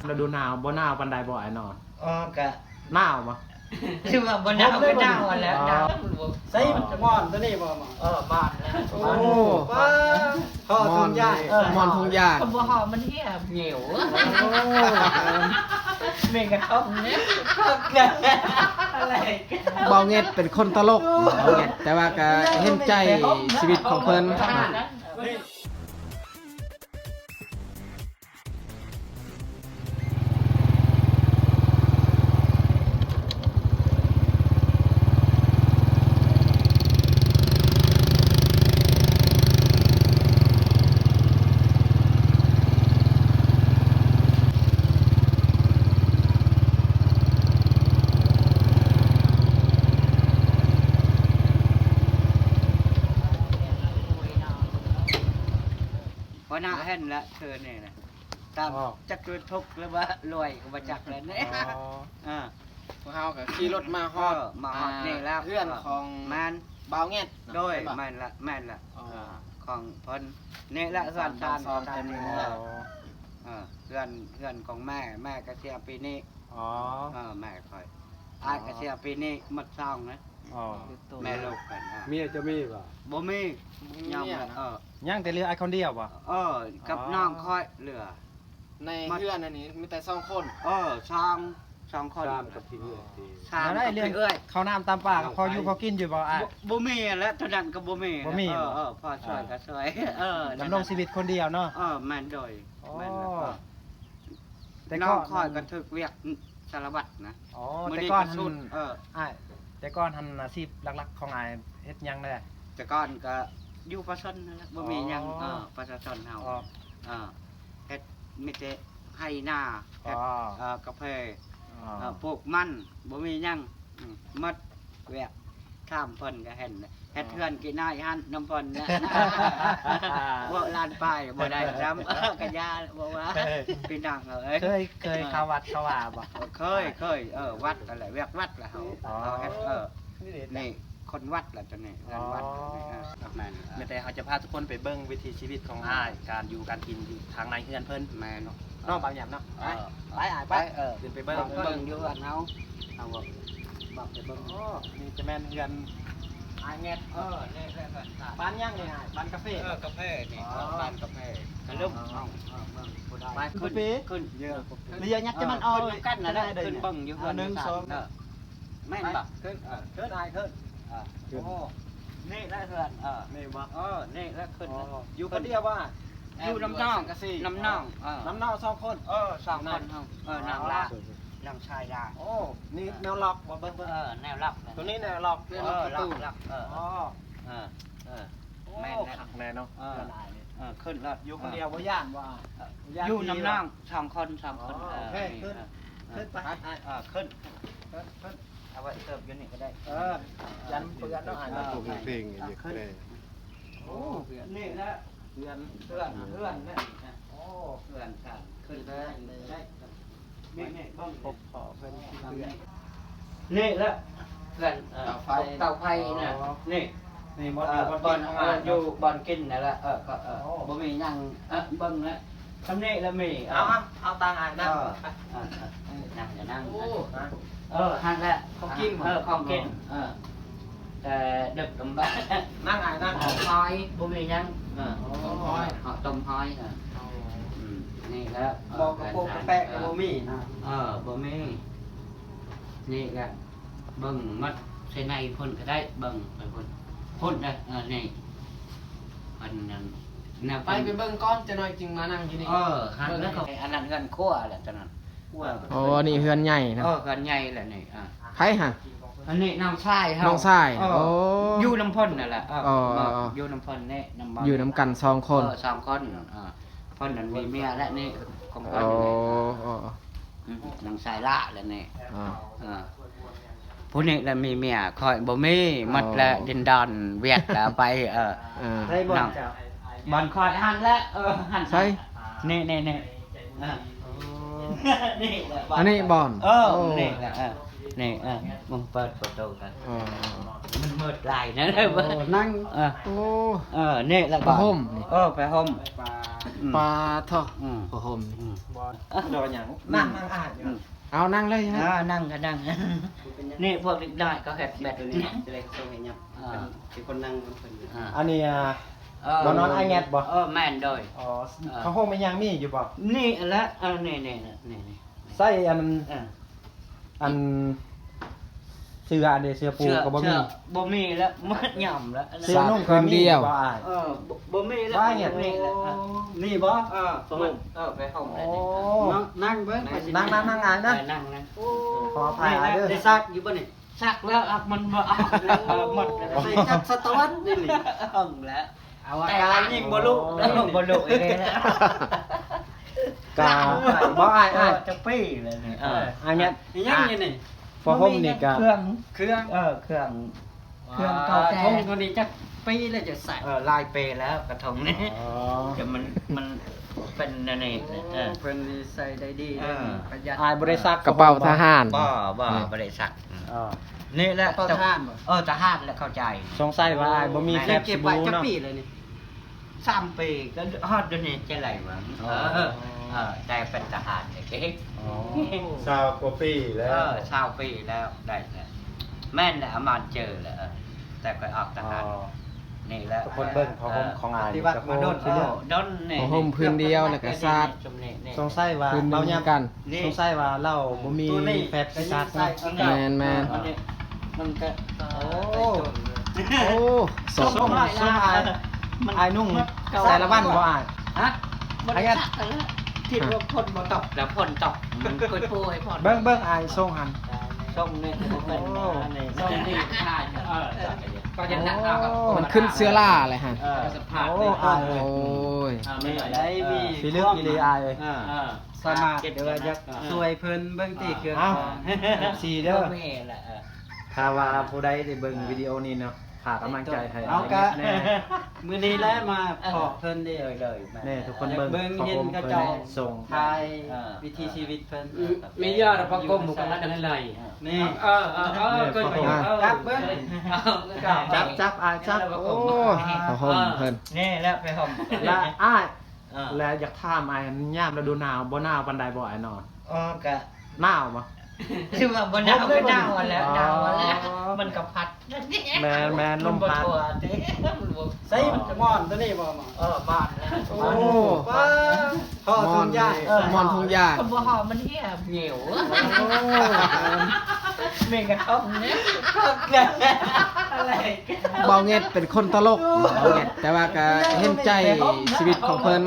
ລະດູໜາວ ບໍ່ໜາວປານໃດບໍ່ອ້າຍນ້ອງ? ອໍ ກະໜາວບໍ່? ຄືວ່າບໍ່ໜາວກໍໜາວຫັ້ນແຫຼະ ອໍ ໜາວ. ໃສ່ໝອນຕົວນີ້ບໍ່? ເອີ ໝອນ. ໂອ້ ປ້າ ຫໍ່ທຸງຢາງ ໝອນ ເອີ ໝອນທຸງຢາງ ຄັນບໍ່ຫໍ່ມັນເຫຍ ເຫຍວ. ໂອ້ ແມ່ນກະທ້ອງເນາະ. ບ່າວເຫງັດເປັນຄົນຕະຫຼົກ ບ່າວເຫງັດ ແຕ່ວ່າກະເຫັນໃຈຊີວິດຂອງເພິ່ນ. ຫົວໜ້າເຫັນລະ ເຊີນນີ້ນະ ຕາມ ອໍ ຈັກຄືທຸກຫຼືວ່າລວຍກໍບໍ່ຈັກແລ້ວນີ້. ອໍ ອ່າ ພວກເຮົາກໍຂີ່ລົດມາຮອດ ເອີ ມາຮອດນີ້ແລ້ວ ເຮືອນຂອງ ແມ່ນ ບ່າວແງດເນາະ. ໂດຍ ແມ່ນລະ ແມ່ນລະ. ອໍ ເອີ ຂອງເພິ່ນນີ້ແຫຼະ ເຮືອນຊານຂອງເພິ່ນນີ້ແຫຼະ. ອໍ ເອີ ເຮືອນ ເຮືອນຂອງແມ່ ແມ່ກະເສຍປີນີ້. ອໍ ເອີ ແມ່ຂ້ອຍ ອໍ ອ້າຍກະເສຍປີນີ້ ໝົດສອງນະ. ອໍ ແມ່ລູກກັນ. ເມຍຈະມີບໍ່? ບໍ່ມີ ຍັງ. ເອີ ຍັງແຕ່ເຫຼືອອ້າຍຄົນດຽວບໍ່? ເອີ ກັບ ອໍ ນ້ອງຂ້ອຍເຫຼືອ. ໃນເຮືອນອັນນີ້ມີແຕ່ສອງຄົນ? ເອີ ສອງ ສອງຄົນ ສາມກັບພີ່ເອື້ອຍ. ສາມກັບພີ່ເອື້ອຍ. ເຂົ້ານ້ຳຕຳປາກໍພໍຢູ່ພໍກິນຢູ່ບໍ່ອ້າຍ? ບໍ່ ບໍ່ມີແຫຼະ ເທົ່ານັ້ນກໍບໍ່ມີ. ບໍ່ມີ. ເອີ ພໍຊ່ວຍກໍຊ່ວຍ. ເອີ ດຳລົງຊີວິດຄົນດຽວເນາະ. ເອີ ແມ່ນ. ໂດຍ ອໍ ແມ່ນແລ້ວ. ເອີ ແຕ່ກ່ອນ ນ້ອງຂ້ອຍກໍຖືກວຽກສາລະວັດນະ. ອໍ ແຕ່ກ່ອນ ເອີ ອ້າຍ ແຕ່ກ່ອນຫັ້ນອາຊີບຫຼັກໆຂອງອ້າຍເຮັດຫຍັງແດ່? ແຕ່ກ່ອນກໍຢູ່ປະຊາຊົນນັ້ນແຫຼະ ບໍ່ມີຫຍັງ. ອໍ ເອີ ປະຊາຊົນເຮົາ ອໍ ເອີ ເຮັດມີແຕ່ໄຮ່ນາ ເຮັດ ອໍ ເອີ ກາເຟ ອໍ ເອີ ປູກມັນ ບໍ່ມີຫຍັງ. ອືມ ໝົດວຽກ ຖາມເພິ່ນກໍເຫັນ ເຮັດເຮືອນກິນອ້າຍຫັ້ນນຳເພິ່ນແຫຼະ. ເວົ້າລ້ານປາຍບໍ່ໄດ້ຊ້ຳ ກະຢ່າ ບໍ່ວ່າ ພີ່ນ້ອງເອີຍ. ເຄີຍ ເຄີຍເຂົ້າວັດເຂົ້າວາບໍ່? ເຄີຍ ເຄີຍ. ເອີ ວັດຫັ້ນແຫຼະ ວຽກວັດລະເຮົາ ອໍ ເຮົາເຮັດ. ເອີ ນີ້ ຄົນວັດລະຕົວນີ້ ເຮືອນວັດ. ອໍ ແມ່ນ ແມ່ນແຕ່ເຮົາຈະພາທຸກຄົນໄປເບິ່ງວິຖີຊີວິດຂອງອ້າຍ ການຢູ່ການກິນຢູ່ທາງໃນເຮືອນເພິ່ນ. ແມ່ນ ເນາະ ບ່າວຫຍາມເນາະ. ເອີ ໄປ ໄປອ້າຍ ໄປ. ເອີ ຂຶ້ນໄປເບິ່ງ ເບິ່ງຢູ່ເຮືອນເຮົາ ເຮົາບອກ ບອກໄປເບິ່ງ. ໂອ້ ນີ້ຈະແມ່ນເຮືອນອ້າຍແງດ. ເອີ ນີ້ເຮືອນ ເຮືອນ ບ້ານຫຍັງນີ້ອ້າຍ? ບ້ານກາເຟ. ເອີ ກາເຟນີ້. ອໍ ເອີ ບ້ານກາເຟ. ກະລຶ້ມ. ອໍ ເອີ ເບິ່ງຜູ້ໃດ ໄປ ຂຶ້ນ ຂຶ້ນ ຂຶ້ນ. ເອີ ເລີຍຍັດຈະມັນອອກ ຂຶ້ນນຳກັນນະ ຂຶ້ນເບິ່ງຢູ່ເຮືອນ. ໜຶ່ງ ສອງ ສາມ. ເອີ ແມ່ນບໍ່? ຂຶ້ນ ເອີ ຂຶ້ນອ້າຍ ຂຶ້ນ. ເອີ ຂຶ້ນ. ໂອ້ ນີ້ແຫຼະເຮືອນ. ເອີ ນີ້ບໍ່? ເອີ ນີ້ແຫຼະຂຶ້ນ. ອໍ ຢູ່ຄົນດຽວບໍ່? ຢູ່ນຳນ້ອງ ນຳນ້ອງ. ເອີ ນຳນ້ອງສອງຄົນ. ເອີ ສອງຄົນເຮົາ. ເອີ ນາງລາ ນ້ອງຊາຍລາ. ໂອ້ ນີ້ແນວລັອກບໍ່? ເບິ່ງ ເບິ່ງ. ເອີ ແນວລັອກ ຕົວນີ້ແນວລັອກ. ເອີ ລັອກ ລັອກ. ເອີ ອໍ ເອີ ເອີ ແມ່ນແຫຼະ. ຄັກແນ່ເນາະ. ເອີ ເອີ ຂຶ້ນລະ. ຢູ່ຄົນດຽວບໍ່ຢ້ານບໍ່? ເອີ ຢູ່ນຳນ້ອງສອງຄົນ ສາມຄົນ. ອໍ ເອີ ໂອເຄ ຂຶ້ນ ເອີ ຂຶ້ນໄປ. ເອີ ຂຶ້ນ ຂຶ້ນ ຂຶ້ນ. ເອົາໄວ້ເຕີບຢູ່ນີ້ກໍໄດ້. ເອີ ຢ້ານເປື້ອນເນາະ. ເອີ ເອີ ເພງ ເອີ ຂຶ້ນ. ໂອ້ ນີ້ແຫຼະເຮືອນ ເຮືອນ ເຮືອນນະ. ໂອ້ ເຮືອນຊານ ຂຶ້ນໄດ້ ຂຶ້ນໄດ້. ນີ້ ນີ້ເບິ່ງ ພົບພໍ້ເພິ່ນ. ນີ້ແຫຼະເຮືອນ ເອີ ເຕົາໄຟ ເຕົາໄຟນະ. ອໍ ນີ້ ນີ້ບ່ອນ ເອີ ຢູ່ບ່ອນກິນນັ້ນແຫຼະ. ເອີ ກໍ ເອີ ບໍ່ມີຫຍັງ. ເອີ ເບິ່ງນະ ຊຳນີ້ລະມີ. ເອົາ ເອົາ ເອົາຕາງອ້າຍນັ່ງ. ເອີ ເອີ ເອີ ນັ່ງ ນັ່ງ. ໂອ້ ເອີ ຫັ້ນແຫຼະ ຂອງກິນ. ເອີ ຂອງກິນ. ເອີ ແຕ່ດຶກດຳບັນ. ນັ່ງອ້າຍນັ່ງ. ເອີ ຫອຍ ບໍ່ມີຫຍັງ. ເອີ ຕົ້ມຫອຍ. ເອີ ຕົ້ມຫອຍ. ເອີ ອືມ ນີ້ແຫຼະ. ເອີ ໝໍ້ກະໂປກກະແປະກະບໍ່ມີ. ເອີ ບໍ່ມີ. ນີ້ແຫຼະ ເບິ່ງໝົດ ໃສ່ໃນພຸ້ນກໍໄດ້ ເບິ່ງໄປພຸ້ນ ພຸ້ນເດີ. ເອີ ນີ້ ເພິ່ນນັ້ນ ແນວ ໄປ ໄປເບິ່ງກ່ອນ ຈັກໜ້ອຍຈຶ່ງມານັ່ງຢູ່ນີ້. ເອີ ຫັ້ນແຫຼະ. ອັນນັ້ນເຮືອນຄົວແຫຼະ ຕົວນັ້ນ. ໂອ້ ອັນນີ້ເຮືອນໃຫຍ່ນະ. ເອີ ເຮືອນໃຫຍ່ແຫຼະນີ້. ອ່າ ໃຜຫະ? ອັນນີ້ນ້ອງຊາຍເຮົາ. ນ້ອງຊາຍ. ເອີ ໂອ້ ຢູ່ນຳເພິ່ນນັ້ນແຫຼະ. ເອີ ເອີ ຢູ່ນຳເພິ່ນນີ້ ນຳ ຢູ່ນຳກັນສອງຄົນ. ເອີ ສອງຄົນ. ເອີ ເພິ່ນນັ້ນມີເມຍແລ້ວນີ້ ຂອງເພິ່ນ. ອໍ ນີ້ ອໍ ອືມ ນາງສາຍລະແຫຼະນີ້. ອໍ ເອີ ຜູ້ນີ້ລະມີເມຍ ຂ້ອຍບໍ່ມີ. ອໍ ໝົດລະ ດິນດອນຫວຽດລະໄປ. ເອີ ເອີ ໃສບ່ອນເຈົ້າ? ບ່ອນຂ້ອຍຫັ້ນແຫຼະ. ເອີ ຫັ້ນ. ໃສ? ນີ້ ນີ້ ນີ້. ເອີ ອໍ ນີ້ແຫຼະ ອັນນີ້ບ່ອນ. ເອີ ໂອ້ ນີ້ແຫຼະ. ເອີ ນີ້ ເອີ ມຶງເປີດປະຕູກັນ ເອີ ມັນມືດຫຼາຍນະ ໂອ້ ນັ່ງ ເອີ ໂອ້ ເອີ ນີ້ລະ ຜ້າຫົ່ມນີ້ ເອີ ຜ້າຫົ່ມ ປາ ອືມ ປາເຖາະ ອືມ ຜ້າຫົ່ມນີ້ ອືມ ບໍ່ ເອີ ບໍ່ຫຍັງ ນັ່ງ ນັ່ງອ່ານຢູ່ ອືມ ເອົານັ່ງເລີຍ ເອີ ນັ່ງກໍນັ່ງ ນີ້ພວກເດັກນ້ອຍເຂົາເຮັດແບບນີ້ ຈະໄດ້ສົ່ງໃຫ້ຍັບ ອ່າ ເປັນຄົນນັ່ງນຳເພິ່ນຢູ່ ອ່າ ອັນນີ້ ອ່າ ເອີ ບ່ອນນອນອ້າຍແງດບໍ່? ເອີ ແມ່ນ ໂດຍ ອໍ ເອີ ຜ້າຫົ່ມອີຫຍັງມີຢູ່ບໍ່? ນີ້ແຫຼະ ເອີ ນີ້ໆ ນີ້ໆ ໃສ່ອັນ ເອີ ອັນເສື້ອອັນເດ ເສື້ອປູກໍບໍ່ມີ ເສື້ອ ບໍ່ມີແລ້ວ ໝົດຫຍ້ຳແລ້ວ ເສື້ອນຸ່ງກໍມີບໍ່ອ້າຍ? ເອີ ບໍ່ ບໍ່ມີແລ້ວ ວ່າຫຍັງ ບໍ່ມີແລ້ວ ເອີ ນີ້ບໍ່? ເອີ ເອີ ໄປຫ້ອງ ໂອ້ ນັ່ງ ນັ່ງເບິ່ງ ນັ່ງ ນັ່ງ ນັ່ງ ອ່ານ ເອີ ນັ່ງ ນັ່ງ ໂອ້ ຂໍອະໄພເດີ ໄດ້ຊັກຢູ່ບໍ່ນີ້? ຊັກແລ້ວ ມັນບໍ່ເອົາ ເອີ ໝົດແລ້ວ ໃສ່ຈັກສະຕະວັນນີ້ ເອົາແລ້ວ ເອົາອາການຍິງບໍ່ລຸ ບໍ່ລຸອີກແລ້ວ ກະບໍ່ອ້າຍ ອ້າຍຈັກປີແລ້ວນີ້ ເອີ ອັນນີ້ອີຫຍັງນີ້ ຜ້າຫົ່ມນີ້ກະ ເຄື່ອງ ເຄື່ອງ ເອີ ເຄື່ອງ ເຄື່ອງເກົ່າແກ່ ຖົງໂຕນີ້ຈັກປີແລ້ວຈະໃສ່? ເອີ ຫຼາຍປີແລ້ວກະຖົງນີ້ ແຕ່ມັນ ມັນເປັນແນວນີ້ ເອີ ເພິ່ນນີ້ໃສ່ໄດ້ດີ ເອີ ປະຢັດ ອ້າຍບໍ່ໄດ້ຊັກ ກະເປົາທະຫານ ບໍ່ ບໍ່ ບໍ່ໄດ້ຊັກ ເອີ ນີ້ແຫຼະ ກະເປົາທະຫານບໍ່? ເອີ ທະຫານແຫຼະ ເຂົ້າໃຈ ສົງໄສວ່າອ້າຍບໍ່ມີແຟບ ເກັບໄວ້ຈັກປີແລ້ວນີ້? ສາມປີ ກະຮອດດຽວນີ້ຈະໄຫຼວະ ເອີ ເອີ ແຕ່ເປັນທະຫານເດ້ ຊາວກວ່າປີແລ້ວ ເອີ ຊາວປີແລ້ວ ໄດ້ແລ້ວ ແມ່ນແຫຼະ ອາມານເຈີແຫຼະ ເອີ ແຕ່ຂ້ອຍອອກທະຫານ ນີ້ແຫຼະ ທຸກຄົນເບິ່ງຜ້າຫົ່ມຂອງອ້າຍ ປະຕິວັດມາດົນ ເອີ ດົນນີ້ ຜ້າຫົ່ມພື້ນດຽວແລ້ວກະສາດ ສົງໄສວ່າເຮົາຍັງ ສົງໄສວ່າລາວບໍ່ມີແຟບຊິຊັກເນາະ ແມ່ນໆ ມັນກະ ໂອ້ ໂອ້ ສົ່ງ ສົ່ງອ້າຍ ອ້າຍນຸ່ງແຕ່ລະວັນບໍ່ອ້າຍ? ຮະ? ບໍ່ໄດ້ຊັກແລ້ວ ຄິດວ່າຝົນບໍ່ຕົກ ແລ້ວຝົນຕົກ ມັນຄຸຍປູໃຫ້ຝົນ ເບິ່ງ ເບິ່ງອ້າຍສົ່ງຫັ້ນ ສົ່ງນີ້ ໂອ້ ສົ່ງນີ້ ເອີ ມັນຂຶ້ນເຊື້ອລາແຫຼະຫັ້ນ ເອີ ສະພາບ ໂອ້ ອ້າຍເອີຍ ໂອ້ຍ ອ່າ ມີໄດ້ມີ ພິລຶກອີ່ຫຼີອ້າຍເອີຍ ເອີ ສາມາດ ຫຼືວ່າຢາກຊ່ວຍເພິ່ນເບິ່ງຕິ ເອີ ເຄື່ອງ ເອົາ ຂອງ ເອັຟຊີ ເດີ ແມ່ນລະ ເອີ ຖ້າວ່າຜູ້ໃດໄດ້ເບິ່ງ ເອີ ວິດີໂອນີ້ເນາະ ຝາກກຳລັງໃຈໃຫ້ ເອົາ ກະ ແນ່ ມື້ນີ້ແຫຼະມາພໍ້ເພິ່ນເດ້ ເອີ ເລີຍ ແມ່ນ ທຸກຄົນເບິ່ງ ເບິ່ງເຫັນເຂົາເຈົ້າສົ່ງ ຖ່າຍ ເອີ ວິຖີຊີວິດເພິ່ນ ເອີ ມີຍາດປະກົມກັນໄດ້ ນີ້ ເອີ ເອີ ເອີ ເອີ ຈັບເບິ່ງ ຈັບ ຈັບ ອ້າຍຈັບ ໂອ້ ຜ້າຫົ່ມເພິ່ນ ນີ້ແຫຼະຜ້າຫົ່ມ ລະອ້າຍ ເອີ ແລະຢາກຖາມອ້າຍ ຍາມລະດູໜາວ ບໍ່ໜາວປານໃດບໍ່ອ້າຍນອນ? ອໍ ກະໜາວບໍ່? ຄືວ່າບໍ່ໜາວ ກະໜາວຫັ້ນແຫຼະ ໜາວຫັ້ນແຫຼະ ມັນກະພັດ ແມ່ນໆ ລົມພັດ ໃສ່ໝອນໂຕນີ້ບໍ່? ໝອນ ເອີ ໝອນ ໂອ້ ຜ້າ ຜ້າຖົງຢາງ ເອີ ໝອນຖົງຢາງ ບໍ່ຫໍ່ມັນເຫຍ ຫຽວ ໂອ້ ແມ່ນກະທົງນີ້ ເບົາເຫງັດເປັນຄົນຕະຫຼົກ ເບົາເຫງັດ ແຕ່ວ່າກະເຫັນໃຈຊີວິດຂອງເພິ່ນ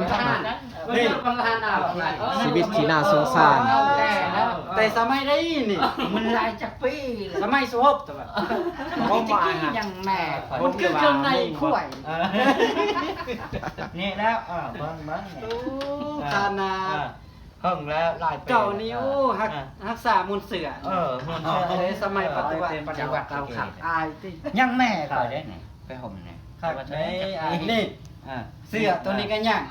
ນີ້ ຊີວິດທີ່ໜ້າສົງສານ ແຕ່ສະໄໝໃດນີ້ ມັນຫຼາຍຈັກປີ ສະໄໝສຸຮົບ ແຕ່ວ່າ ບໍ່ມາ ຍັງແມ່ ມັນຄືເຄື່ອງໃນຄວາຍ ເອີ ນີ້ແລ້ວ ເອີ ເບິ່ງ ເບິ່ງ ໂອ້ ຂະໜາດ ເອີ ເພິ່ງແລ້ວຫຼາຍປີ ເຈົ້ານີ້ ເອີ ໂອ້ ຮັກ ເອີ ຮັກສາມູນເສືອ ເອີ ມູນເສືອ ເອີ ສະໄໝປະຕິວັດ ປະຕິວັດເກົ່າຄັກ ອາຍຕິ ຍັງແມ່ຂ້ອຍເດ້ນີ້ ໄປຫົ່ມນີ້ ຄັກເດ້ ອັນນີ້ ອ່າ ເສື້ອໂຕນີ້ກໍຍັງ ຍັງ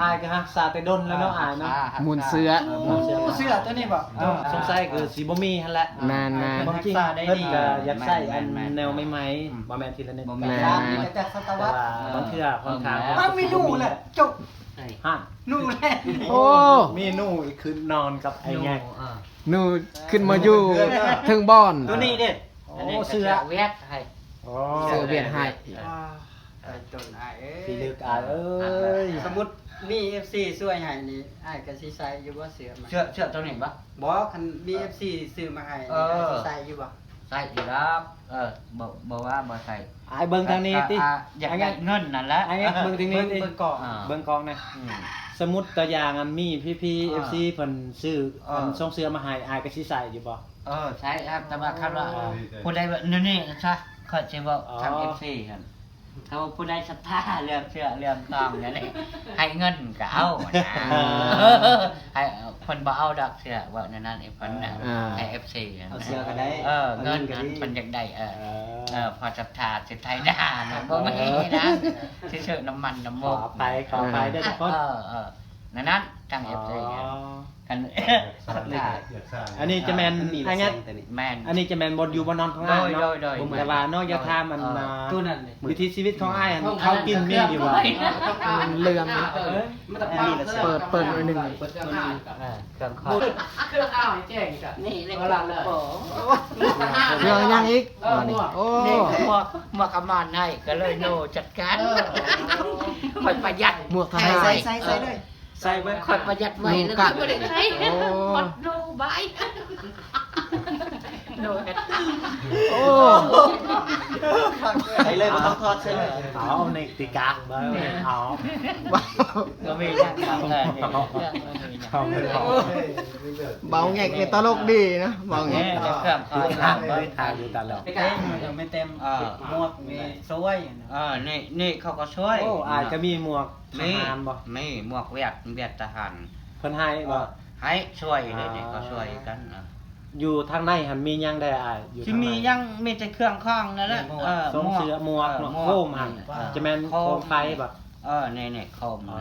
ອ້າຍກໍຮັກສາແຕ່ດົນແລ້ວເນາະ ອ່າ ອ້າຍເນາະ ຮັກສາ ໝູນເສື້ອ ເອີ ໝູນເສື້ອ ເອີ ເສື້ອໂຕນີ້ບໍ່? ເອີ ສົງໄຮັຍຄືຊິບໍ່ມີຫັ້ນແຫຼະ ແມ່ນໆ ຄວາມຈິງເພິ່ນກໍຢາກໃຊ້ອັນແນວໃໝ່ໆ ບໍ່ແມ່ນທີລະໜຶ່ງ ບໍ່ແມ່ນ ແຕ່ວ່າບາງເທື່ອຂ້ອນຂ້າງ ເອີ ເຂົາກໍຊິບໍ່ມີ ເອົ້າ ມີໜູແຫຼະ ຈົບ ຮະ ໜູແຫຼະ ໂອ້ ມີໜູອີກຄືນນອນກັບໄອ້ແງກ ເອີ ໜູຂຶ້ນມາຢູ່ເທິງບ່ອນ ໂຕນີ້ເດ້ ໂອ້ ເສື້ອຫວຽດໃຫ້ ໂອ້ ເສື້ອຫວຽດໃຫ້ ອ່າ ໄປຕົ້ນອ້າຍເອີຍ ພິລຶກອ້າຍເອີຍ ສົມມຸດມີເອັຟຊີຊ່ວຍໃຫ້ນີ້ ອ້າຍກໍຊິໃສ່ຢູ່ບໍ່ເສື້ອ? ເສື້ອ ເສື້ອໂຕນີ້ບໍ່? ບໍ່ ຄັນມີເອັຟຊີຊື້ມາໃຫ້ ເອີ ອ້າຍຊິໃສ່ຢູ່ບໍ່? ໃສ່ຢູ່ດອກ ເອີ ບໍ່ ບໍ່ວ່າບໍ່ໃສ່ ອ້າຍເບິ່ງທາງນີ້ຕິ ອ່າ ຢາກໄດ້ເງິນນັ້ນແຫຼະ ອ້າຍເບິ່ງທາງນີ້ຕິ ເບິ່ງ ເບິ່ງກ້ອງ ອ່າ ເບິ່ງກ້ອງແດ່ ອືມ ສົມມຸດຕົວຢ່າງ ອັນມີພີ່ໆ ອ່າ ເອັຟຊີເພິ່ນຊື້ ອ່າ ອັນສົ່ງເສື້ອມາໃຫ້ ອ້າຍກໍຊິໃສ່ຢູ່ບໍ່? ເອີ ໃສ່ ແຕ່ວ່າຄັນວ່າ ອ່າ ຜູ້ໃດວ່າແນວນີ້ຊະ ຂ້ອຍຊິເວົ້າ ອ່າ ທາງເອັຟຊີຫັ້ນ ຖ້າວ່າຜູ້ໃດສັດທາເລື່ອງເຊື່ອເລື່ອງຕ້ອງແນວນີ້ ໃຫ້ເງິນກໍເອົານະ ເອີ ໃຫ້ ເພິ່ນບໍ່ເອົາດອກເຊື່ອ ເວົ້າແນວນັ້ນໃຫ້ເພິ່ນນະ ອ່າ ໃຫ້ເອັຟຊີ ເອົາເຊື່ອກໍໄດ້ ເອີ ເອົາເງິນກໍດີ ເງິນເພິ່ນຢາກໄດ້ ເອີ ເອີ ເອີ ພໍສັດທາສິໄທນານະ ບໍ່ມີນະ ຊິຊື້ນ້ຳມັນນ້ຳມູກ ຂໍອະໄພ ຂໍອະໄພເດີທຸກຄົນ ເອີ ເອີ ແນວນັ້ນ ທາງເອັຟຊີ ອໍ ເອີ ອັນ ອັນນີ້ຈະແມ່ນ ອັນນີ້ແມ່ນ ອັນນີ້ຈະແມ່ນບ່ອນຢູ່ບ່ອນນອນຂອງອ້າຍເນາະ ແຕ່ວ່າເນາະ ຢາກຖາມອັນ ວິຖີຊີວິດຂອງອ້າຍຫັ້ນ ເຂົ້າກິນມີຢູ່ບໍ່? ເຫຼືອງ ເປີດ ເປີດໜ້ອຍໜຶ່ງ ເຄື່ອງຂອງ ເຄື່ອງຫຍັງອີກ? ໂອ້ ໝວກ ໝວກອາມານໃຫ້ ກໍເລີຍໂນຈັດການ ຂ້ອຍປະຢັດ ໝວກທະຫານ ໃສ່ ໃສ່ ໃສ່ເລີຍ ໃສ່ເບິດ ຂ້ອຍປະຢັດໄວ້ ແລ້ວກໍບໍ່ໄດ້ໃຊ້ ໂອ້ ໝົດໂນບາຍ ໂນເຮັດ ໂອ້ ໃສ່ເລີຍ ບໍ່ຕ້ອງຖອດ ໃສ່ເລີຍ ເອົາໃນຕິກາກເບິ່ງ ເອົາ ກໍມີຢ່າງນັ້ນແຫຼະ ເອົາ ເບົາແງກນີ້ຕະຫຼົກດີນະ ເບົາແງກ ເຄື່ອງຂອງ ແມ່ນເຕັມ ເອີ ໝວກມີຊ່ວຍ ເອີ ນີ້ ນີ້ເຂົາກໍຊ່ວຍ ໂອ້ ອາດຈະມີໝວກ ທະຫານບໍ່? ມີ ໝວກຫວຽດ ຫວຽດທະຫານ ເພິ່ນໃຫ້ບໍ່? ໃຫ້ ຊ່ວຍເດ້ ເຂົາຊ່ວຍກັນ ຢູ່ທາງໃນຫັ້ນມີຫຍັງແດ່ອ້າຍ? ຢູ່ທາງໃນ ຊິມີຫຍັງ ມີແຕ່ເຄື່ອງຂອງນັ້ນແຫຼະ ເອີ ໂສ້ງເສື້ອ ໝວກ ເອີ ໂຄມຫັ້ນ ຈະແມ່ນໂຄມໄຟບໍ່? ເອີ ນີ້ໆ ໂຄມ ອໍ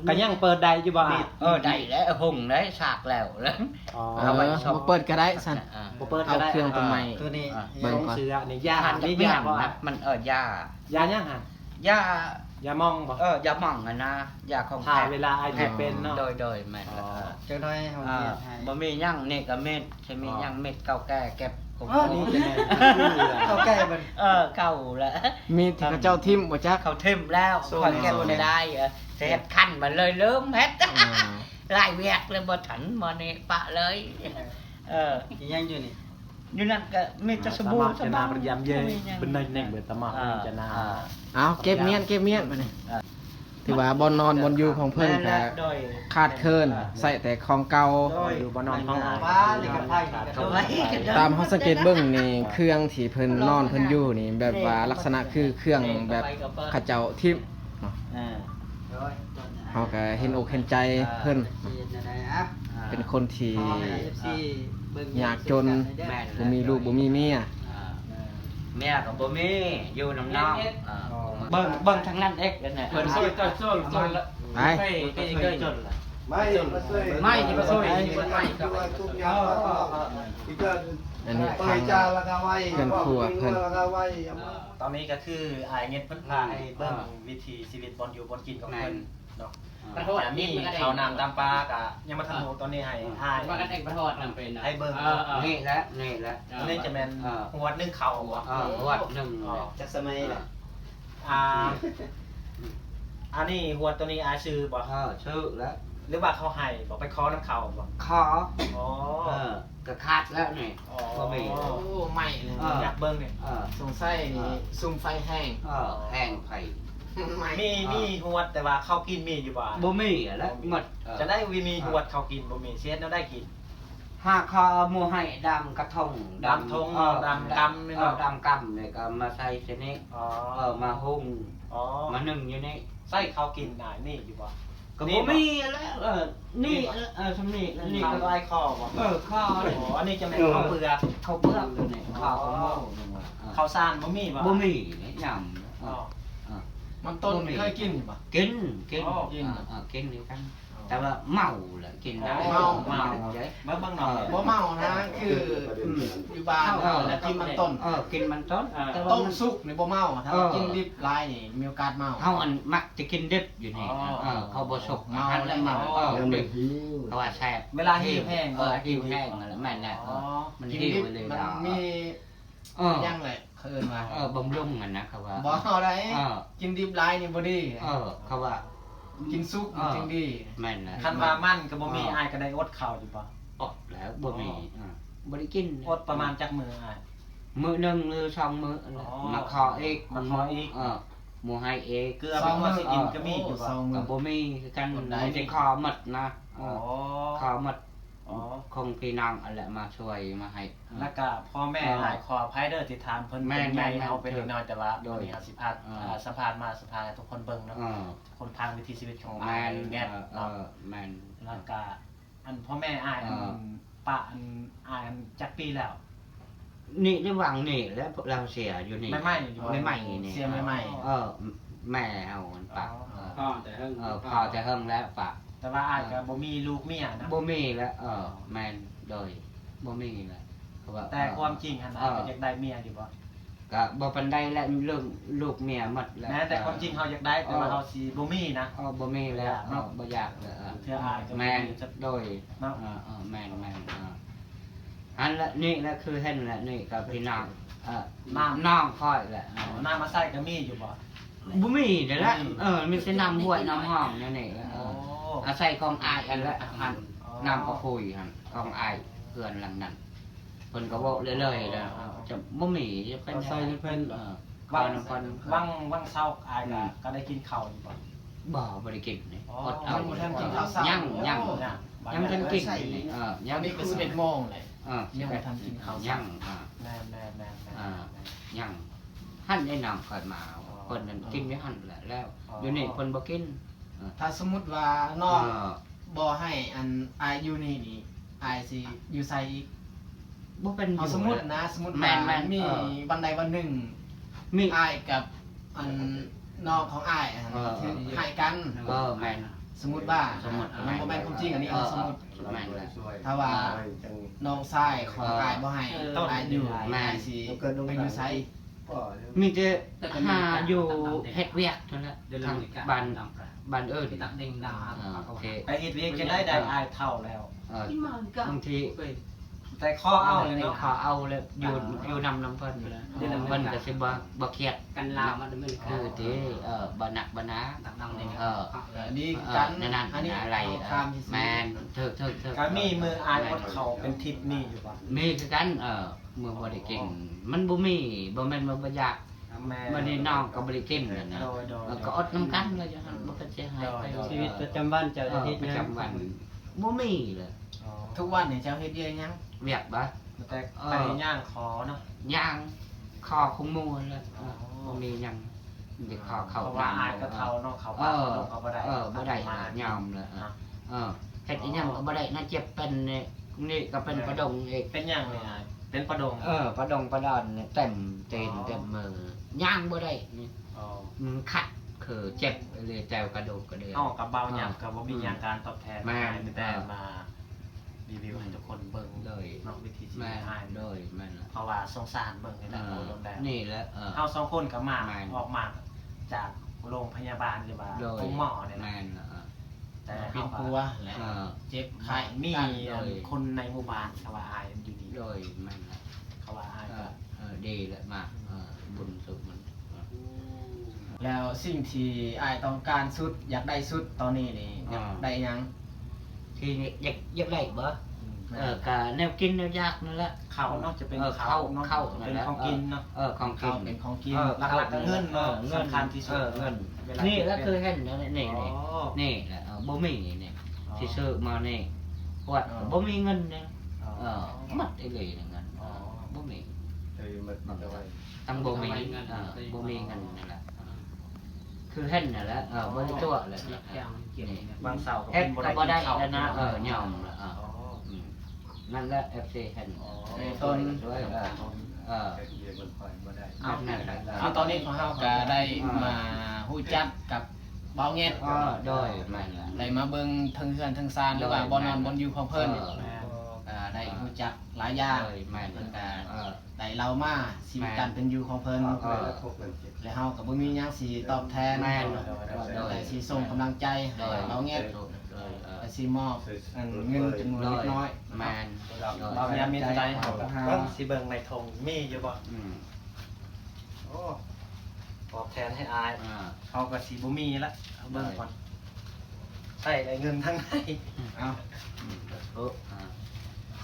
ກໍຍັງເປີດໄດ້ຢູ່ບໍ່ອ້າຍ? ເອີ ໄດ້ແລ້ວ ຫົງໄດ້ ສາກແລ້ວ ອໍ ເອົາໄວ້ ບໍ່ເປີດກໍໄດ້ຊັ້ນ ບໍ່ເປີດກໍໄດ້ ເອົາເຄື່ອງຕົວໃໝ່ ໂຕນີ້ ເບິ່ງກ່ອນ ໂສ້ງເສື້ອນີ້ ຢາ ຢາບໍ່? ມັນ ເອີ ຢາ ຢາຫຍັງຫັ້ນ? ຢາ ຢາໝອງບໍ່? ເອີ ຢາໝອງຫັ້ນນະ ຢາຂອງ ຖ້າເວລາອາດຈະເປັນເນາະ ໂດຍໆ ແມ່ນ ອໍ ຈັກໜ້ອຍເຮົາເຮັດໃຫ້ ບໍ່ມີຫຍັງ ນີ້ກໍເມັດ ຊິມີຫຍັງເມັດເກົ່າແກ່ເກັບ ນີ້ຈະແມ່ນເກົ່າແກ່ເບິດ ເອີ ເກົ່າແຫຼະ ມີທີ່ເຂົາເຈົ້າຖິ້ມບໍ່ຈັກ ເຂົາຖິ້ມແລ້ວ ຂ້ອຍເກັບບໍ່ໄດ້ ຊິເຮັດຄັນມັນເລີຍລືມເຮັດ ຫຼາຍວຽກເລີຍ ບໍ່ທັນ ມື້ນີ້ປະເລີຍ ເອີ ອີຫຍັງຢູ່ນີ້? ຢູ່ນັ້ນກໍມີແຕ່ສະບູ ສະບາຍ ເອົາ ເກັບມ້ຽນ ເກັບມ້ຽນບາດນີ້ ຖືວ່າບ່ອນນອນບ່ອນຢູ່ຂອງເພິ່ນກໍຂາດເຂີນ ໃຊ້ແຕ່ຂອງເກົ່າ ຕາມເຮົາສັງເກດເບິ່ງນີ້ ເຄື່ອງທີ່ເພິ່ນນອນເພິ່ນຢູ່ນີ້ ແບບວ່າລັກສະນະຄືເຄື່ອງແບບເຂົາເຈົ້າຖິ້ມເນາະ ເຮົາກໍເຫັນອົກເຫັນໃຈເພິ່ນ ເປັນຄົນທີ່ຍາກຈົນ ບໍ່ມີລູກບໍ່ມີເມຍ ເມຍກໍບໍ່ມີ ຢູ່ນຳນ້ອງ ເບິ່ງ ເບິ່ງທາງນັ້ນເອກ ເພິ່ນຊ່ວຍ ຊ່ວຍ ໄປ ໄປ ໄປ ໄປ ອັນນີ້ທາງເຮືອນຄົວເພິ່ນ ຕອນນີ້ກໍຄືອ້າຍເງິດເພິ່ນພາໃຫ້ເບິ່ງວິຖີຊີວິດບ່ອນຢູ່ບ່ອນກິນຂອງເພິ່ນເນາະ ຈະມີເຂົ້ານ້ຳຕຳປາກະຍັງບໍ່ທັນຮູ້ ຕອນນີ້ໃຫ້ອ້າຍ ວ່າກັນເອງປະທອດນຳເປັນ ໃຫ້ເບິ່ງ ເອີ ນີ້ແຫຼະ ນີ້ແຫຼະ ອັນນີ້ຈະແມ່ນຫວດໜຶ່ງເຂົ້າບໍ່? ເອີ ຫວດໜຶ່ງ ຈັກສະໄໝລະ ອ່າ ອັນນີ້ຫວດໂຕນີ້ອ້າຍຊື້ບໍ່? ເອີ ຊື້ແລ້ວ ຫຼືວ່າເຂົາໃຫ້ບໍ່? ໄປຂໍນຳເຂົາບໍ່? ຂໍ ອໍ ເອີ ກໍຂາດແລ້ວນີ້ ອໍ ບໍ່ມີ ໂອ້ ໄໝ້ເລີຍ ເອີ ຢາກເບິ່ງນີ້ ເອີ ສົງໄສນີ້ ເອີ ສຸມໄຟແຫ້ງ ເອີ ແຫ້ງໄຟ ໄໝ້ ມີ ເອີ ມີຫວດ ແຕ່ວ່າເຂົາກິນມີຢູ່ບໍ່? ບໍ່ມີແລ້ວ ໝົດ ເອີ ຈະໄດ້ມີຫວດເຂົາກິນ ບໍ່ມີ ຊິເຮັດແນວໃດກິນ? ຫາເຂົາເອົາໝູໄຫ້ດຳກະທົງ ດຳທົງ ເອີ ດຳກຳນີ້ເນາະ ເອີ ດຳກຳນີ້ກໍມາໃສ່ຊະນີ້ ອໍ ເອີ ມາຫຸ່ງ ອໍ ມາໜຶ້ງຢູ່ນີ້ ໃສ່ເຂົາກິນນາຍມີຢູ່ບໍ່? ກໍບໍ່ມີແລ້ວ ເອີ ນີ້ ເອີ ຊຳນີ້ ນີ້ກໍໄດ້ຄໍບໍ່? ເອີ ຄໍ ອໍ ອັນນີ້ຈະແມ່ນເຂົ້າເປືອກ ເຂົ້າເປືອກນີ້ ເຂົ້າ ເຂົ້າສານບໍ່ມີບໍ່? ບໍ່ມີ ຫຍັງ ອໍ ມັນຕົ້ນເຄີຍກິນຢູ່ບໍ່? ກິນ ກິນ ກິນ ເອີ ກິນຄືກັນ ແຕ່ວ່າເມົາແຫຼະ ກິນໄດ້ ເມົາ ເມົາເດ້ ເບິ່ງເນາະ ບໍ່ເມົານະ ຄື ອືມ ຢູ່ບ້ານເຮົາແລ້ວກິນມັນຕົ້ນ ເອີ ກິນມັນຕົ້ນ ແຕ່ວ່າຕົ້ນສຸກນີ້ບໍ່ເມົາ ຖ້າວ່າກິນດິບຫຼາຍນີ້ມີໂອກາດເມົາ ເຮົາອັນມັກຈະກິນດິບຢູ່ນີ້ ເອີ ເຂົາບໍ່ສຸກ ເມົາແລ້ວເມົາ ເອີ ດິບ ເພາະວ່າແຊບ ເວລາຫິວແຮງ ເອີ ຫິວແຮງນັ້ນແຫຼະ ແມ່ນແລ້ວ ມັນຫິວເລີຍ ມັນມີ ເອີ ຫຍັງແຫຼະ ເຂົາເອີ້ນວ່າ ເອີ ບຳລຸງຫັ້ນນະ ເຂົາວ່າ ບໍ່ເອົາໄດ້ ເອີ ກິນດິບຫຼາຍນີ້ບໍ່ດີ ເອີ ເຂົາວ່າ ກິນສຸກມັນຈຶ່ງດີ ແມ່ນແຫຼະ ຄັນວ່າມັນກໍບໍ່ມີ ເອີ ອ້າຍກໍໄດ້ອົດເຂົ້າຢູ່ບໍ່? ອົດແລ້ວ ບໍ່ມີ ເອີ ບໍ່ໄດ້ກິນ ອົດປະມານຈັກມື້ອ້າຍ? ມື້ໜຶ່ງຫຼືສອງມື້ ອໍ ມາຂໍອີກ ມາຂໍອີກ ເອີ ໝູໃຫ້ອີກ ເກືອເປັນພໍຊິກິນກໍມີຢູ່ບໍ່? ກໍບໍ່ມີຄືກັນ ມີແຕ່ຂໍໝົດນະ ອໍ ຂໍໝົດ ອໍ ຂອງພີ່ນ້ອງຫັ້ນແຫຼະມາຊ່ວຍມາໃຫ້ ແລ້ວກະພໍ່ແມ່ອ້າຍ ຂໍອະໄພເດີທີ່ຖາມເພິ່ນເປັນໃຫຍ່ ເຮົາເປັນເດັກນ້ອຍ ແຕ່ວ່າມື້ນີ້ເຮົາຊິພາ ສຳພາດມາ ສຳພາດໃຫ້ທຸກຄົນເບິ່ງເນາະ ຄົນຟັງວິຖີຊີວິດຂອງອ້າຍແມັດເນາະ ແມ່ນ ແລ້ວກະອັນພໍ່ແມ່ອ້າຍ ອັນປະອັນອ້າຍອັນຈັກປີແລ້ວ? ນີ້ ໃນຫວ່າງນີ້ແຫຼະ ລາວເສຍຢູ່ນີ້ ໃໝ່ໆ ນີ້ ໃໝ່ໆ ນີ້ ເສຍໃໝ່ໆ ເອີ ແມ່ເຮົາມັນປະ ອໍ ເອີ ພໍແຕ່ເຫິງ ເອີ ພໍແຕ່ເຫິງແລ້ວປະ ແຕ່ວ່າອ້າຍກໍບໍ່ມີລູກເມຍນະ. ບໍ່ມີແລ້ວ ເອີ ແມ່ນ ໂດຍ ບໍ່ມີແລ້ວ ເພາະວ່າ ແຕ່ຄວາມຈິງຫັ້ນ ເອີ ອ້າຍກໍຢາກໄດ້ເມຍຢູ່ບໍ່? ກໍບໍ່ປານໃດແຫຼະ ເລື່ອງລູກເມຍໝົດແລ້ວ. ແມ່ນ ແຕ່ຄວາມຈິງເຮົາຢາກໄດ້ ແຕ່ວ່າເຮົາຊິບໍ່ມີນະ. ເອີ ບໍ່ມີແລ້ວ ເອີ ບໍ່ຢາກແລ້ວ ເອີ ເທື່ອອ້າຍກໍ ແມ່ນ ໂດຍ ເນາະ ເອີ ເອີ ແມ່ນໆ ເອີ ຫັ້ນແຫຼະ ນີ້ແຫຼະ ຄືເຫັນແຫຼະ ນີ້ກໍພີ່ນ້ອງ ເອີ ນ້ຳ ນ້ອງຂ້ອຍແຫຼະ ເອີ ນ້ຳມາໃຊ້ກໍມີຢູ່ບໍ່? ບໍ່ມີເດ້ລະ ບໍ່ມີ ເອີ ມີແຕ່ນ້ຳຫ້ວຍນ້ຳຮ່ອງແນວນີ້ແຫຼະ ເອີ ໂອ້ ອາໄສຂອງອ້າຍຫັ້ນແຫຼະ ຫັ້ນ ອໍ ນ້ຳກະພຸຍຫັ້ນ ຂອງອ້າຍເຮືອນຫຼັງນັ້ນ ເພິ່ນກໍເວົ້າເລື້ອຍໆແລ້ວ ອໍ ຈະບໍ່ມີ ຈະເປັນ ອາໄສນຳເພິ່ນ ເອີ ຫວັງ ເອີ ນຳເພິ່ນ ຫວັງ ຫວັງເຊົ້າອ້າຍ ອືມ ກໍ ກໍໄດ້ກິນເຂົ້າຢູ່ບໍ່? ບໍ່ ບໍ່ໄດ້ກິນນີ້ ອໍ ອົດເອົາ ຍັງບໍ່ທັນກິນເຂົ້າເຊົ້າ ຍັງ ຍັງ ໂອ້ ຍັງ ຍັງບໍ່ທັນກິນນີ້ ເອີ ຍັງ ຕອນນີ້ກໍສິບເອັດໂມງແຫຼະ ເອີ ຍັງບໍ່ທັນກິນເຂົ້າເຊົ້າ ຍັງ ອ່າ ແມ່ນໆໆໆ ອ່າ ຍັງ ຫັ້ນໄດ້ນ້ອງຂ້ອຍມາ ອໍ ເພິ່ນນັ້ນ ອໍ ກິນຢູ່ຫັ້ນແຫຼະ ແລ້ວ ອໍ ດຽວນີ້ເພິ່ນບໍ່ກິນ ເອີ ຖ້າສົມມຸດວ່ານ້ອງ ເອີ ບໍ່ໃຫ້ອັນອ້າຍຢູ່ນີ້ນີ້ ອ້າຍຊິຢູ່ໃສອີກ? ບໍ່ເປັນຢູ່ ເອົາສົມມຸດນະ ສົມມຸດວ່າ ແມ່ນໆ ມີ ເອີ ວັນໃດວັນໜຶ່ງ ມີ ອ້າຍກັບອັນນ້ອງຂອງອ້າຍ ເອີ ຖືກໃຫ້ກັນ ເອີ ແມ່ນ ສົມມຸດວ່າ ສົມມຸດ ມັນບໍ່ແມ່ນຄວາມຈິງ ອັນນີ້ເຮົາສົມມຸດ ແມ່ນແຫຼະ ຖ້າວ່າ ເອີ ນ້ອງຊາຍຂອງ ເອີ ອ້າຍບໍ່ໃຫ້ ເອີ ອ້າຍຢູ່ ແມ່ນ ອ້າຍຊິໄປຢູ່ໃສ? ມີແຕ່ຫາຢູ່ເຮັດວຽກນັ້ນແຫຼະ ທາງບ້ານ ບ້ານອື່ນ ເອີ ໂອເຄ ໄປເຮັດວຽກຈັ່ງໃດ ໄດ້ ເອີ ອ້າຍເຖົ້າແລ້ວ ເອີ ບາງທີ ແຕ່ຂໍເອົາແຫຼະເນາະ ຂໍເອົາແລ້ວ ຢູ່ ຢູ່ນຳ ນຳເພິ່ນ ເພິ່ນກໍຊິບໍ່ ບໍ່ຄຽດ ກັນລາວມັນ ເອີ ເອີ ບໍ່ໜັກບໍ່ໜາ ເອີ ເອີ ອັນນີ້ ເອີ ກັນ ນັ້ນໆ ອັນນີ້ ອະໄລ ເອີ ແມ່ນ ຖືກໆໆ ກໍມີມື້ອ້າຍອົດເຂົ້າເປັນທິດ ມີຢູ່ບໍ່? ມີຄືກັນ ເອີ ມື້ບໍ່ໄດ້ກິນ ອໍ ມັນບໍ່ມີ ບໍ່ແມ່ນວ່າບໍ່ຢາກ ແມ່ນ ບັດນີ້ນ້ອງກໍບໍ່ໄດ້ກິນແລ້ວນະ ໂດຍໆໆ ເອີ ກໍອົດນຳກັນວ່າຈັ່ງຊັ້ນ ບໍ່ເປັນເສຍຫາຍ ໂດຍໆ ໄປ ຊີວິດປະຈຳວັນເຈົ້າ ເອີ ເຮັດຫຍັງ ປະຈຳວັນ ບໍ່ມີເລີຍ ອໍ ທຸກວັນນີ້ເຈົ້າເຮັດວຽກຫຍັງ? ວຽກບໍ່? ແຕ່ ເອີ ໄປຍ່າງຂໍເນາະ ຍ່າງຂໍຂອງໝູ່ຫັ້ນແຫຼະ ອໍ ບໍ່ມີຫຍັງ ໄດ້ຂໍເຂົ້າ ເພາະວ່າອ້າຍກໍເຖົ້າເນາະ ເຂົ້າປ່າ ເອີ ເຂົ້າດົງກໍບໍ່ໄດ້ ເອີ ບໍ່ໄດ້ ຍອມແລ້ວ ເອີ ເອີ ເຮັດອີ່ຫຍັງກໍບໍ່ໄດ້ນະ ເຈັບເປັນນີ້ ນີ້ກໍເປັນປະດົງອີກ ເປັນຫຍັງນີ້ອ້າຍ? ເປັນປະດົງ ເອີ ປະດົງປະດອນນີ້ ເຕັມຕີນ ອໍ ເຕັມມື ຍ່າງບໍ່ໄດ້ນີ້ ອໍ ມັນຂັດ ຄືເຈັບເລີຍ ແຕ່ກະດູກກະເດືອ ເຮົາກັບບ່າວຫຍັບ ອໍ ກໍບໍ່ມີຫຍັງການຕອບແທນ ແມ່ນ ມີແຕ່ ເອີ ມາ ຣີວິວໃຫ້ທຸກຄົນເບິ່ງ ໂດຍ ເນາະ ວິຖີຊີວິດອ້າຍ ໂດຍ ແມ່ນລະ ເພາະວ່າສົງສານເບິ່ງນີ້ແຫຼະ ເອີ ເວົ້າລົງແລ້ວ ນີ້ແຫຼະ ເອີ ເຮົາສອງຄົນກໍມາ ແມ່ນ ອອກມາຈາກໂຮງພະຍາບານ ຫຼືວ່າ ໂດຍ ໂຮງໝໍນີ້ແຫຼະ ແມ່ນລະ ເອີ ແຕ່ເຮົາກໍ ເອີ ເຈັບໄຂ້ ມີ ໂດຍ ຄົນໃນໝູ່ບ້ານ ເຂົາວ່າອ້າຍຢູ່ນີ້ ໂດຍ ແມ່ນລະ ເຂົາວ່າອ້າຍ ເອີ ກໍ ເອີ ດີແຫຼະ ມາ ເອີ ບຸນສຸກມັນ ແລ້ວສິ່ງທີ່ອ້າຍຕ້ອງການສຸດ ຢາກໄດ້ສຸດຕອນນີ້ນີ້ ຢາກ ອ່າ ໄດ້ຫຍັງ? ທີ່ຢາກ ຢາກໄດ້ບໍ່? ອືມ ເອີ ກະແນວກິນແນວຢາກນັ້ນແຫຼະ ເຂົ້າເນາະ ຈະເປັນ ເອີ ເຂົ້າ ເຂົ້າເນາະ ເຂົ້າ ເປັນຂອງກິນເນາະ ເອີ ຂອງກິນ ເຂົ້າເປັນຂອງກິນ ເອີ ຫຼັກໆກໍເງິນເນາະ ເອີ ເງິນ ສຳຄັນທີ່ສຸດ ເອີ ເງິນ ນີ້ລະຄືເຫັນນີ້ ນີ້ ອໍ ນີ້ແຫຼະ ເອີ ບໍ່ມີນີ້ ອໍ ທີ່ຊື້ມານີ້ ປວດ ອໍ ບໍ່ມີເງິນນີ້ ອໍ ເອີ ໝົດອີ່ຫຼີນີ້ ເງິນ ອໍ ບໍ່ມີ ເອີ ໝົດ ໝົດໄປ ຕ້ອງບໍ່ມີ ເອີ ບໍ່ມີເງິນນັ້ນແຫຼະ ຄືເຫັນນັ້ນແຫຼະ ເອີ ບໍ່ໄດ້ຕົວະແຫຼະ ບາງເຊົ້າກໍເປັນບໍ່ໄດ້ ເຮັດກໍບໍ່ໄດ້ແລ້ວນະ ເອີ ຍອມລະ ເອີ ອໍ ອືມ ນັ້ນແຫຼະ ເອັຟຊີ ເຫັນ ອໍ ເອີ ເອີ ເຮັດວຽກມັນຄ່ອຍບໍ່ໄດ້ ແບບນັ້ນແຫຼະ ເອົາ ຕອນນີ້ພວກເຮົາກໍໄດ້ ເອີ ມາຮູ້ຈັກກັບບ່າວແງດ ອໍ ໂດຍ ແມ່ນລະ ໄດ້ມາເບິ່ງເທິງເຮືອນເທິງຊານ ໂດຍ ຫຼືວ່າບ່ອນນອນ ແມ່ນ ບ່ອນຢູ່ຂອງເພິ່ນ ເອີ ແມ່ນ ກໍໄດ້ຮູ້ຈັກຫຼາຍຢ່າງ ໂດຍ ແມ່ນ ເພິ່ນກໍ ເອີ ໄດ້ເລົ່າມາຊີວິດ ແມ່ນ ການເປັນຢູ່ຂອງເພິ່ນ ເອີ ແລະເຮົາກໍບໍ່ມີຫຍັງຊິຕອບແທນ ແມ່ນ ໂດຍ ແຕ່ຊິສົ່ງກຳລັງໃຈໃຫ້ ໂດຍ ເບົາແງດ ໂດຍ ແລະຊິມອບ ອັນ ເງິນຈຳນວນເລັກນ້ອຍ ແມ່ນ ໂດຍ ເບົາແງດມີເທົ່າໃດ ເຮົາກໍຊິເບິ່ງໃນຖົງມີຢູ່ບໍ່ ອືມ ໂອ້ ຕອບແທນໃຫ້ອ້າຍ ອ່າ ເຮົາກໍຊິບໍ່ມີລະ ເບິ່ງກ່ອນ ໃຊ້ໄດ້ເງິນທາງໃດ ເອົາ ເອີ ອ່າ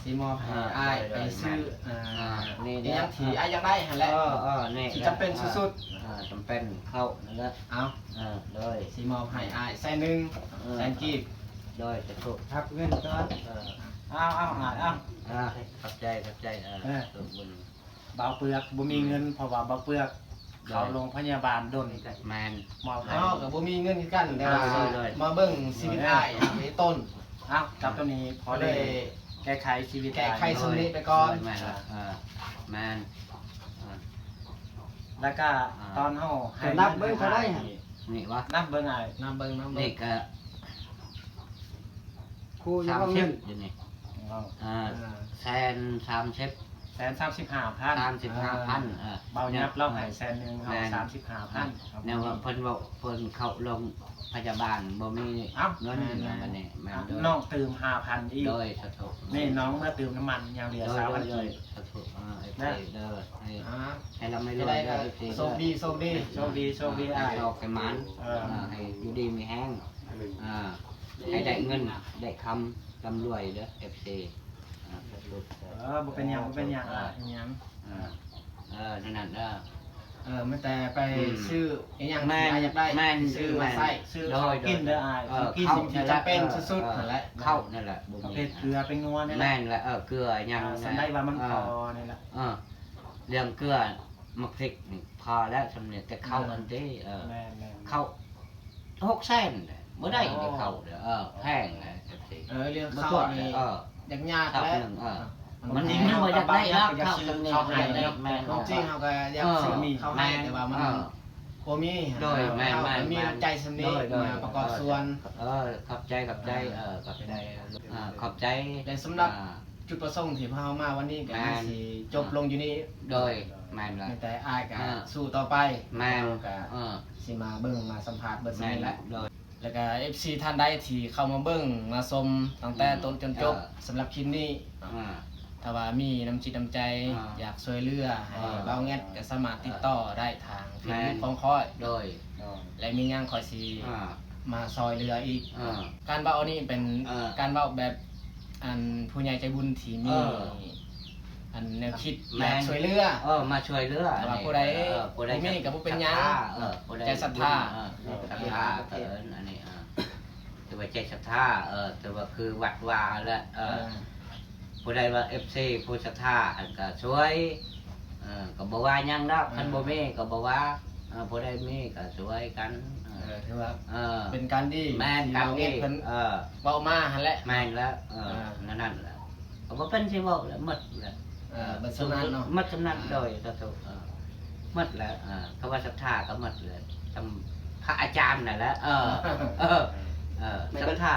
ຊິມອບໃຫ້ອ້າຍໄປຊື້ ອ່າ ອ່າ ນີ້ແຫຼະ ອີ່ຫຍັງທີ່ອ້າຍຢາກໄດ້ຫັ້ນແຫຼະ ເອີ ເອີ ນີ້ ທີ່ຈຳເປັນສຸດໆ ອ່າ ຈຳເປັນເຂົ້ານັ້ນແຫຼະ ເອົາ ເອີ ໂດຍ ຊິມອບໃຫ້ອ້າຍແສນໜຶ່ງ ເອີ ແສນກີບ ໂດຍ ສາທຸ ຮັບເງິນກ່ອນ ເອີ ເອົາ ເອົາ ເອົາ ອ່າ ຂອບໃຈ ຂອບໃຈ ເອີ ເອີ ຂອບຄຸນ ບ່າວເປືອກບໍ່ມີເງິນ ເພາະວ່າບ່າວເປືອກ ໂດຍ ເຂົ້າໂຮງພະຍາບານດົນ ແມ່ນ ມອບໃຫ້ ເຮົາກໍບໍ່ມີເງິນຄືກັນ ແຕ່ວ່າ ອ່າ ໂດຍ ມາເບິ່ງຊີວິດອ້າຍ ເອີ ໃນຕົ້ນ ເອົ້າ ກັບໂຕນີ້ພໍໄດ້ ກໍເລີຍແກ້ໄຂຊີວິດ ແກ້ໄຂຊ່ຳນີ້ໄປກ່ອນ ໂດຍ ແມ່ນລະ ເອີ ແມ່ນ ເອີ ແລ້ວກໍ ອ່າ ຕອນເຮົາໃຫ້ ນັບເບິ່ງເທົ່າໃດ ເງິນໃຫ້ອ້າຍນີ້ ນີ້ຫວາ ນັບເບິ່ງອ້າຍ ນັບເບິ່ງ ນັບເບິ່ງ ນີ້ກໍ ສາມສິບ ເດ້ນີ້ ເອີ ອ່າ ອ່າ ແສນສາມສິບ ແສນສາມສິບຫ້າພັນ ສາມສິບຫ້າພັນ ເອີ ເອີ ເບົາຫຍັບລາວໃຫ້ແສນໜຶ່ງ ເຮົາສາມສິບຫ້າພັນ ແນວວ່າເພິ່ນເວົ້າ ເພິ່ນເຂົ້າໂຮງພະຍາບານບໍ່ມີເງິນ ບັດນີ້ ແມ່ນ ນ້ອງຕື່ມຫ້າພັນອີກ ໂດຍ ສາທຸ ນີ້ນ້ອງເມືອຕື່ມນ້ຳມັນ ຍັງເຫຼືອຊາວພັນກີບ ສາທຸ ເອີ ເອັຟຊີ ເດີ ໃຫ້ ອ່າ ໃຫ້ລ່ຳໃຫ້ລວຍເດີ ເອັຟຊີ ໂຊກດີ ໂຊກດີ ໂຊກດີ ໂຊກດີ ອ່າ ໃຫ້ໂຊກໃຫ້ໝານ ເອີ ອ່າ ໃຫ້ຢູ່ດີມີແຮງ ອ່າ ໃຫ້ໄດ້ເງິນໄດ້ຄຳ ລ່ຳລວຍເດີ ເອັຟຊີ ອ່າ ສາທຸ ເອີ ບໍ່ເປັນຫຍັງ ບໍ່ເປັນຫຍັງ ອ່າ ບໍ່ເປັນຫຍັງ ອ່າ ເອີ ນັ້ນເດີ ເອີ ມີແຕ່ໄປ ອືມ ຊື້ອີ່ຫຍັງທີ່ອ້າຍຢາກໄດ້ ຊື້ມາໃຊ້ ຊື້ເຂົ້າກິນເດີອ້າຍ ເອີ ເຂົ້າກິນ ສິ່ງທີ່ຈຳເປັນສຸດໆ ເອີ ນັ້ນແຫຼະ ເຂົ້ານັ້ນແຫຼະ ປະເພດເກືອ ແປ້ງນົວນີ້ແຫຼະ ແມ່ນແຫຼະ ເອີ ເກືອ ອີ່ຫຍັງ ອ່າ ສ່ຳໃດວ່າມັນພໍນີ້ແຫຼະ ເອີ ເລື່ອງເກືອ ໝາກພິກນີ້ພໍແລ້ວ ສ່ຳນີ້ ແຕ່ເຂົ້າ ເອີ ອັນເດ້ ເອີ ແມ່ນໆ ເຂົ້າ ຫົກແສນ ບໍ່ໄດ້ ໂອ້ ເຂົ້າເດີ ເອີ ແພງນະ ເອັຟຊີ ເອີ ເລື່ອງເຂົ້ານີ້ ເອີ ຍາກໆ ເຂົ້າແຫຼະ ໜຶ່ງ ເອີ ມັນ ມັນບໍ່ຢາກໄດ້ດອກ ເຂົ້າ ເຂົ້າໃຫ້ ແມ່ນ ຄວາມຈິງເຮົາກໍຢາກຊື້ເຂົ້າໃຫ້ ເອີ ແຕ່ວ່າມັນ ເອີ ບໍ່ມີ ໂດຍ ແມ່ນໆ ເຮົາກໍມີນ້ຳໃຈສ່ຳນີ້ ໂດຍໆ ມາປະກອບສ່ວນ ເອີ ຂອບໃຈ ຂອບໃຈ ອ່າ ເອີ ຂອບໃຈ ອ່າ ຂອບໃຈ ແລະ ສຳລັບ ອ່າ ຈຸດປະສົງທີ່ພວກເຮົາມາວັນນີ້ກໍ ແມ່ນ ຊິຈົບລົງຢູ່ນີ້ ໂດຍ ແມ່ນລະ ມີແຕ່ອ້າຍກໍ ອ່າ ສູ້ຕໍ່ໄປ ແມ່ນ ເຮົາກໍ ອ່າ ຊິມາເບິ່ງມາສຳພາດເບິດສ່ຳນີ້ແຫຼະ ໂດຍ ແລ້ວກໍ ເອັຟຊີ ທ່ານໃດທີ່ເຂົ້າມາເບິ່ງມາຊົມຕັ້ງແຕ່ ອືມ ຕົ້ນຈົນຈົບ ເອີ ສຳລັບຄລິບນີ້ ອ່າ ຖ້າວ່າມີນ້ຳຈິດນ້ຳໃຈ ອ່າ ຢາກຊ່ວຍເຫຼືອໃຫ້ ເອີ ບ່າວແງດ ກໍສາມາດຕິດຕໍ່ໄດ້ທາງເຟສບຸກ ແມ່ນ ຂອງຂ້ອຍ ໂດຍ ແລະ ມີຫຍັງຂ້ອຍຊິ ອ່າ ມາຊ່ອຍເຫຼືອອີກ ເອີ ການເວົ້ານີ້ເປັນ ເອີ ການເວົ້າແບບ ອັນຜູ້ໃຫຍ່ໃຈບຸນທີ່ມີ ເອີ ອັນແນວຄິດ ແມ່ນ ຢາກຊ່ວຍເຫຼືອ ເອີ ມາຊ່ວຍເຫຼືອ ຖ້າວ່າຜູ້ໃດ ເອີ ຜູ້ໃດບໍ່ມີກໍບໍ່ເປັນຫຍັງ ສັດທາ ເອີ ຜູ້ໃດໃຈສັດທາ ເອີ ສັດທາ ເອີ ອັນນີ້ ເອີ ຖືວ່າໃຈສັດທາ ເອີ ຖືວ່າຄືວັດວາແຫຼະ ເອີ ເອີ ຜູ້ໃດວ່າ ເອັຟຊີ ຜູ້ສັດທາ ອັນກໍຊ່ວຍ ເອີ ກໍບໍ່ວ່າຫຍັງດອກ ເອີ ຄັນບໍ່ມີກໍບໍ່ວ່າ ເອີ ຜູ້ໃດມີກໍຊ່ວຍກັນ ເອີ ເອີ ຖືວ່າ ເອີ ເປັນການດີ ແມ່ນ ທີ່ ການດີ ເຮົາເຮັດເພິ່ນ ເອີ ເວົ້າມາຫັ້ນແຫຼະ ແມ່ນແລ້ວ ເອີ ເອີ ນັ້ນໆ ແຫຼະ ກໍບໍ່ເປັນຊິເວົ້າແລ້ວ ໝົດແລ້ວ ເອີ ເອີ ເບິດສ່ຳນັ້ນເນາະ ໝົດສ່ຳນັ້ນ ອ່າ ໂດຍ ສາທຸ ເອີ ໝົດແລ້ວ ເອີ ຄຳວ່າສັດທາກໍໝົດແລ້ວ ສ່ຳພະອາຈານນັ້ນແຫຼະ ເອີ ເອີ ເອີ ສັດທາ